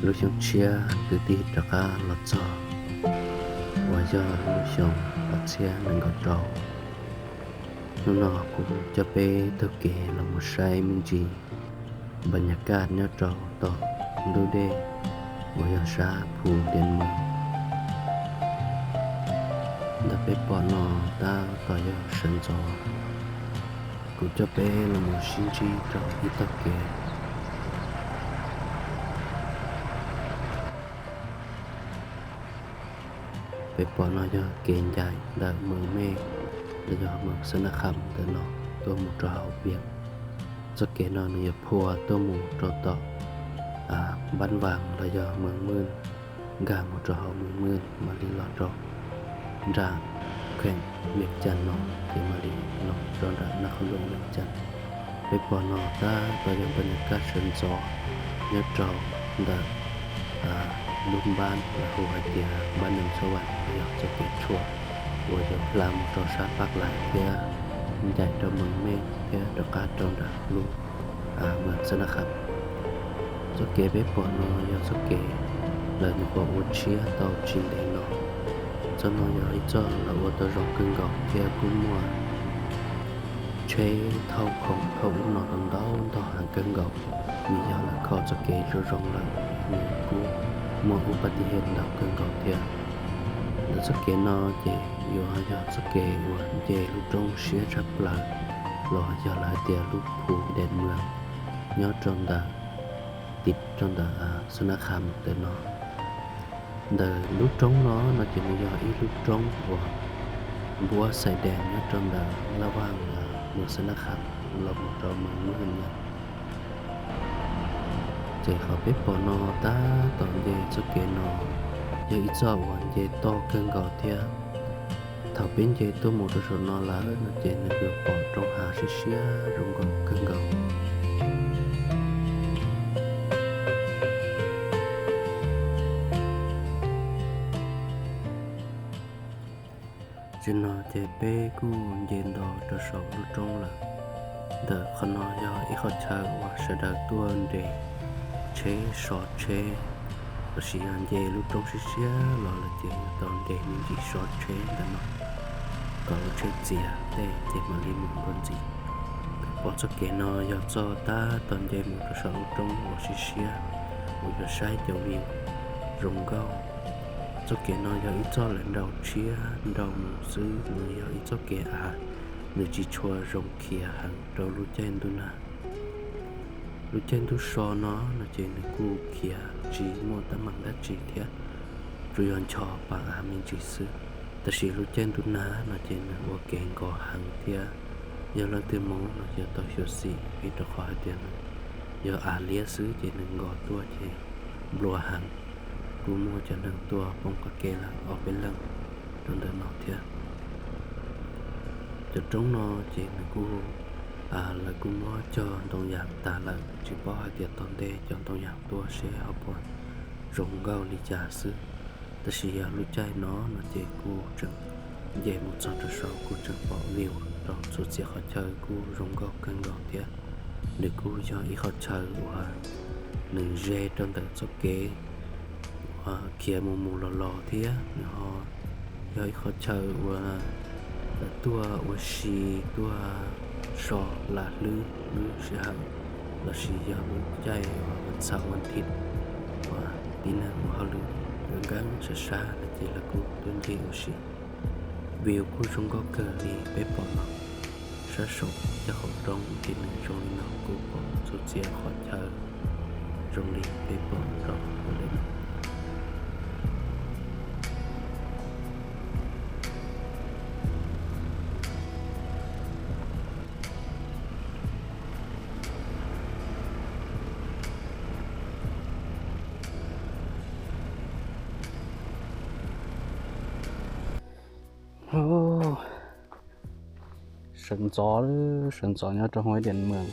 Lub xyoo tshiab kwv tij rov qab los txog, uas yog lub xyoo ob txhiab nees nkaum rau. Hnub no kuv coj peb taug kev los mus saib me ntsis npa nyas kaj nyob rau tom ntug dej uas yog sab Phu Dias Mws. Ntawm peb pom no tab tom yog sawv ntxov. Kuv coj peb los mus sib ntsib rau ib tog kev. Peb pom no yog kev ncaim ntawm Mws Mej los yog Mws Xab Nab Kham ntawm no tuaj mus rau hauv Vias. Txoj kev no nws yuav phua tuaj mus rau tom Npab Vas los yog Mws Mwj, nkag mus rau hauv Mws Mwj mam li los rau nram kheem Vias Cas no, ces mam li los rau nram Nab Qhoos Looj Vias Cas. Peb pom no tab tom yog npa nyas kaj sawv ntxov nyob rau ntawm lub npab lawv hu hais tias npab Nees Txhua Vas, yog txoj kev tshuam uas yuav hla mus rau sab Paj Lais thiab ncaim rau Mws Mej thiab rov qab rau nram lub Mws Xab Nab Kham. Txoj kev peb pom no yog txoj kev lawv nyuam qhuav ua tshiab tau tsis ntev no. Txoj no yog ib txoj lawv ua tau zoo kawg nkaus thiab kuj muaj tsheb thauj khoom thauj ub no tau ntau ntog heev kawg nkaus. Vim yog lawv kho txoj kev zoo zoo lawm, nws kuj muaj ub pas tis hem ntau kawg nkaus thiab. Ntawm txoj kev no ces yuav yog txoj kev uas nce lub roob siab tshaj plaws, los yog lawv hais tias lub Phu Dias Mws nyob rau ntawm, tim rau ntawm Xab Nab Kham ntawm no. Ntawm lub roob no no ces nws yog ib lub roob uas npuab xais dees nyob rau ntawm Laj Vaj, Mws Xab Nab Kham los mus rau Mws Mwj na. Ces qhov peb pom no tab tom nce txoj kev no yog ib txoj uas nce toj kawg nkaus thiab. Thaum peb nce tuaj mus rau saum no lawm no ces nws yuav pom roob hav siab siab zoo nkauj kawg nkaus. Txij no ces peb kuj nce nto rau saum lub roob lawm. Ntawm qhov no yog ib qhov chaw uas sawv daws tuaj nres tsheb, so tsheb, lossis yog nce lub roob siab siab los lawm ces yuav tau nres me ntsis so tsheb ntawm no kom lub tsheb txias tej ces mam li mus dua ntxiv. Peb pom txoj kev no yog txoj tab tom nce mus rau saum lub roob uas siab siab uas yuav saib cov view zoo nkauj. Txoj kev no yog ib txoj lawv nrau tshiab nrau mus xwb, nws yog ib txoj kev av, nws tsis tshua zoo khiav heev rau lub caij ntuj nag. Lub caij ntuj so no no ces nws kuj khiav tsis muaj teeb meem dab tsi thiab, tsuas yog ncho pas av me ntsis xwb. Tab sis lub caij ntuj nag no ces nws ua kev nkos heev thiab, yog leej twg mus no yuav tau xyuam xim vim rau qhov hais tias nws yog av liab xwb ces nws nkos tuaj ces nplua heev. Kuj muaj cov neeg tuaj poob qab ke lawm ob peb leeg rau ntawm no thiab. Cov roob no ces nws kuj, lawv kuj muab cog ntoo yas tas lawm, tsis paub hais tias tom ntej cov ntoo yas tuaj seb ho puas zoo nkauj li cas xwb. Tab sis yog lub caij no no ces kuj tseem nce mus txog rau saum kuj tseem pom view rau txhua txhia qhov chaw kuj zoo nkauj kawg nkaus thiab. Nws kuj yog ib qhov chaw uas nws ze rau ntawm txoj kev khiav mus mus los los thiab nws ho yog ib qhov chaw uas lawv tuaj ua si, tuaj so lam hlwb lub sij hawm lossis yog lub caij uas vas xaum vas thiv uas tib neeg ua hauj lwm nkees sab sab no ces lawv kuj tuaj nce ua si. View kuj zoo nkauj kawg li peb pom no. Sab saum cov qhov roob ces nws zoo li no, kuj pom txhua txhia qhov chaw zoo li peb pom rau ntawm no. Sawv ntxov, sawv ntxov nyob rau hauv Dias Mws,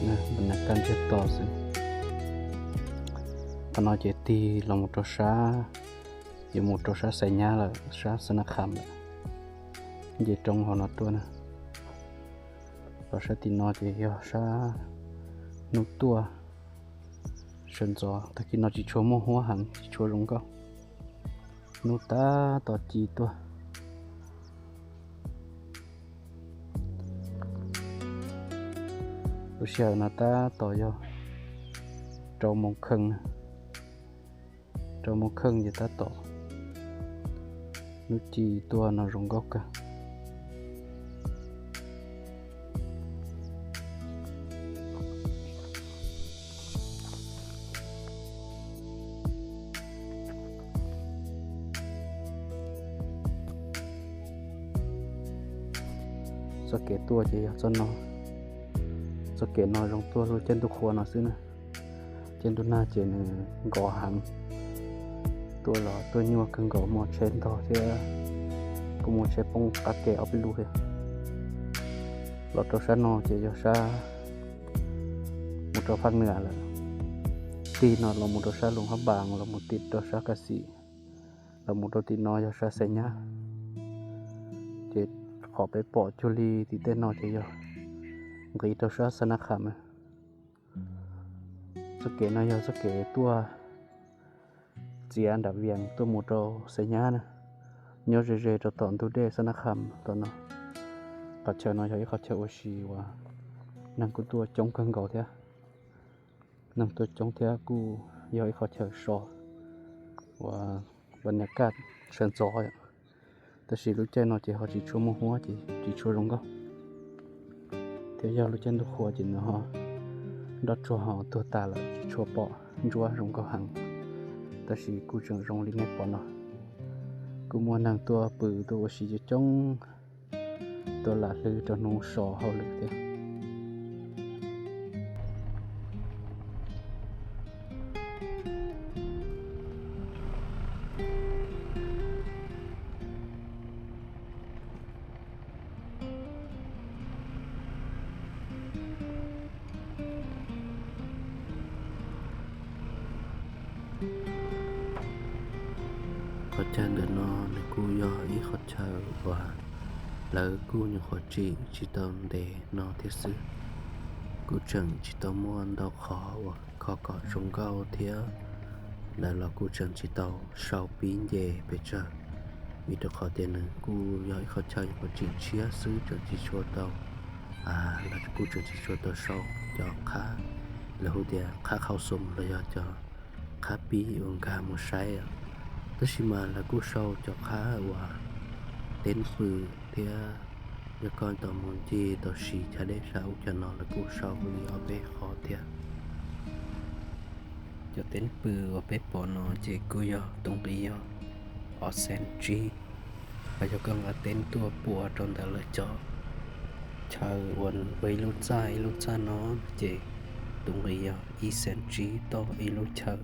npas nyas kaj ntsiag to xwb. Qhov no ces tig los mus rau sab, yuav mus rau sab Xais Nyab lawm, sab Xab Nab Kham lawm. Nce roob hauv no tuaj na. Los sab tim no ces yog sab hnub tuaj, Sawv ntxov tag kis no tsis tshua muaj huab heev, tsis tshua zoo nkauj. Hnub tab tom ci tuaj. Lub sij hawm no tab tom yog rau moos kheej, rau moos kheej ces tab tom hnub ci tuaj no zoo nkauj kawg. Txoj kev tuaj ces yog txoj no, txoj kev no zoo tuaj lub caij ntuj qhua no xwb na. Caij ntuj nag ces nws nkos heev, tuaj los tuaj nyuaj kawg nkaus, muaj tsheb ntog thiab kuj muaj tsheb poob qab ke ob peb lub thiab. Los rau sab no ces yog sab mus rau Phaj Nuam lawm, tim no los mus rau sab Luas Hab Npas, los mus tim rau sab Kas Xim, los mus rau tim no yog sab Xais Nyab. Ces qhov peb pom cuag li tim tej no ces yog nqis rau sab Xab Nab Kham na. Txoj kev no yog txoj kev tuaj txiav nram Vias tuaj mus rau Xais Nyab na, nyob ze ze rau tom ntug dej Xab Nab Kham tom no. Qhov chaw no yog ib qhov chaw ua si uas neeg kuj tuaj coob kawg nkaus thiab. Neeg tuaj coob thiab kuj yog ib qhov chaw so uas ua niam kaj sawv ntxov. Tab sis lub caij no ces ho tsis tshua muaj huab ces tsis tshua zoo nkauj. Thiab yog lub caij ntuj qhua ces nws ho nroj tsuag ho tuag tas lawm tsis tshua pom ntsuab zoo nkauj heev. Tab sis kuj tseem zoo li nej pom no, kuj muaj neeg tuaj pw tuaj ua si coob coob, tuaj lam hlwb rau hnub so hauj lwm thiab. Qhov chaw ntawm no nws kuj yog ib qhov chaw uas lawv kuj nyuam qhuav tsim tsis tau ntev no thiab xwb. Kuj tseem tsis tau muaj ntau qhov uas kho kom zoo nkauj thiab, lawv los kuj tseem tsis tau sau pib nce pes tsawg, vim rau qhov tias nws kuj yog ib qhov chaw nyuam qhuav tsim tshiab xwb, tseem tsis tshua tau, lawv kuj tseem tsis tshua tau sau cov qhab, lawv hu tias qhab qhau xum los yog cov qhab pib uas nkag mus saib. Tab sis mas lawv kuj sau cov qhab uas teb pw thiab, yog koj tau mus ncig tau siv chav dej sab ub cov no lawv kuj sau li ob peb qhov thiab. Cov teb pw uas peb pom no ces kuj yog tus nqi yog ob xees tsib, ho yog koj nqa teb tuaj pua rau ntawm lawv cov chaw uas ua ib lub txaj ib lub txaj no ces tus nqi yog ib xees tsib toj ib lub chaw.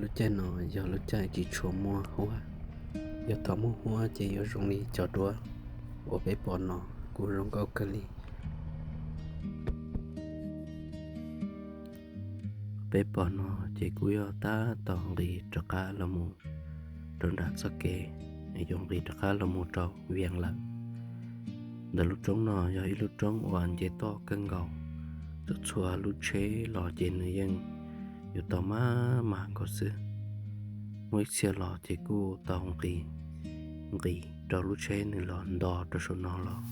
Lub caij no yog lub caij tsis tshua muaj huab, yog thaum muaj huab ces yuav zoo li cov duab uas peb pom no, kuj zoo nkauj kawg li. Peb pom no ces kuj yog tab tom nqis rov qab los mus rau nram txoj kev, yuav nqis rov qab los mus rau Vias lawm. Ntawm lub roob no yog ib lub roob uas nce toj kawg nkaus, txhua txhua lub tsheb los ces nws yeej yuav tau maj mam nkaus xwb. Muaj ib txhia los ces kuj tau nqis, nqis rau lub tsheb nws los nto rau saum no los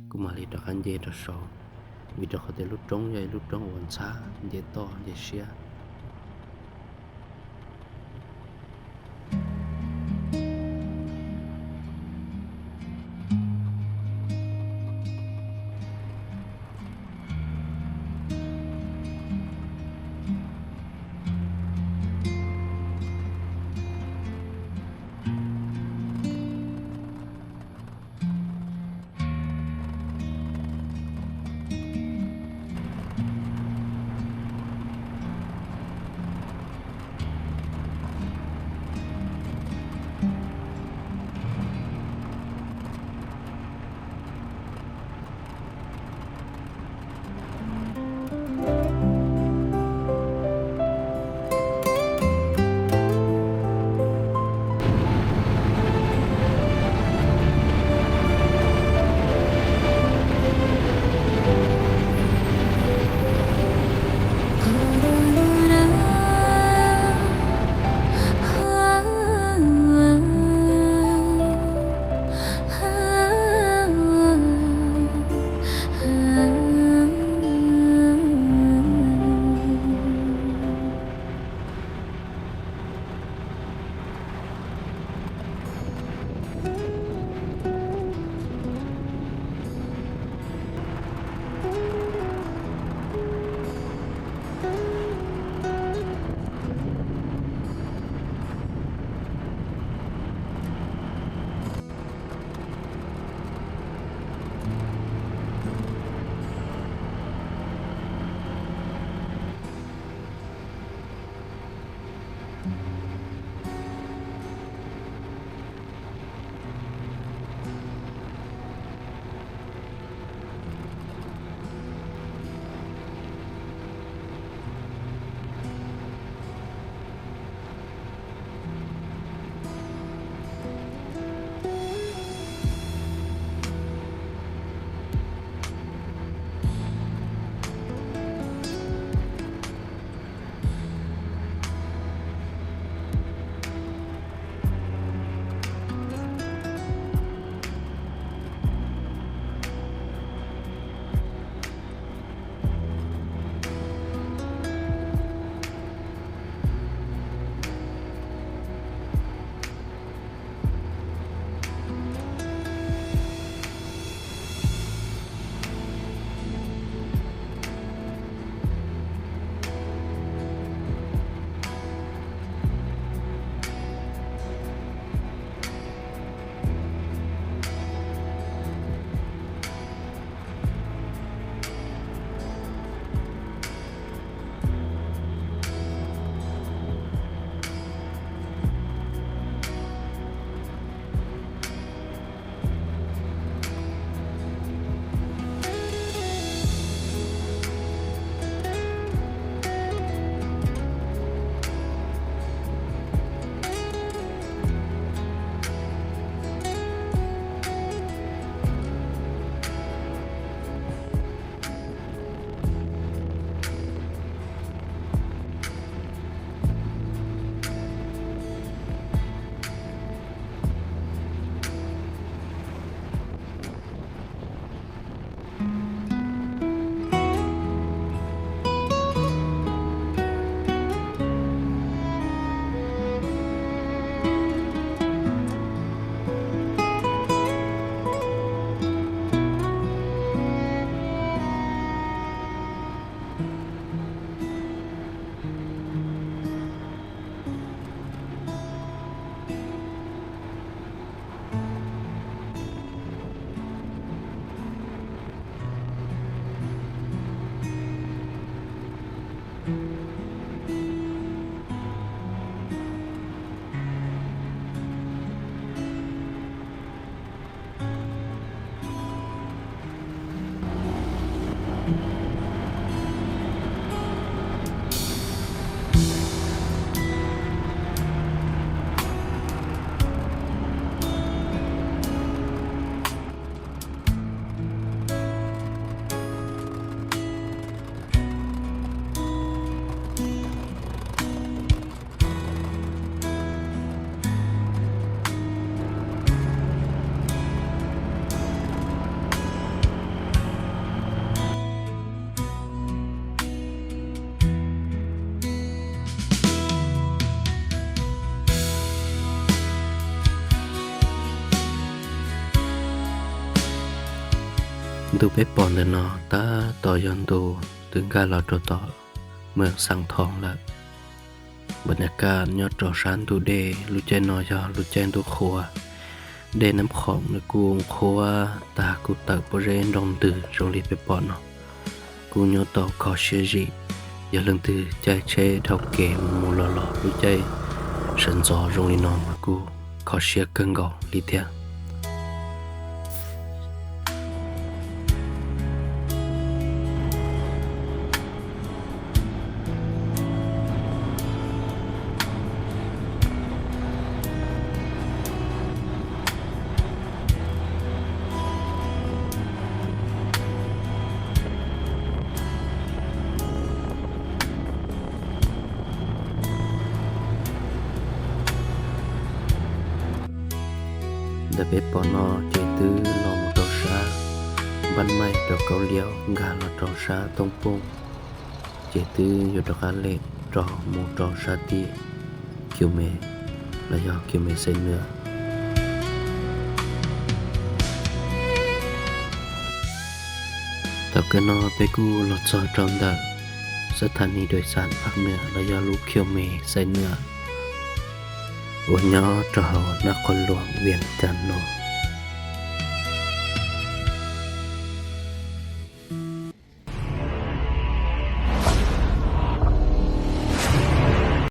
kuj mam li rov qab nce rau saud, vim rau qhov tias lub roob yog ib lub roob uas ntxhab nce toj nce siab. Ntu peb pom ntawm no tab tom yog ntu twb nkag los rau tom Mws Xaas Thoo lawm. Npa nyas kaj nyob rau sab ntug dej, lub caij no yog lub caij ntuj qhua, dej Nab Khoom nws kuj qhuav tag kuj tawm pob zeb nroo ntws zoo li peb pom no. Kuj nyob tau kho siab zim, yog leej twg caij tsheb dhau kev mus mus los los lub caij sawv ntxov zoo li no mas kuj kho siab kawg nkaus li thiab. Ntawm peb pom no ces twb los mus rau sab Npaj Maij rau Kaub Liab nkag los rau sab Tooj Pooj, ces twb yuav rov qab lem rov mus rau sab tim Kiu Me los yog Kiu Me Xais Nwam. Thaum kawg no peb kuj los txog rau ntawm xab thas nis dais xas Phaj Nwam los yog lub Kiu Me Xais Nwam uas nyob rau hauv Nab Khoos Luam Vias Cas No.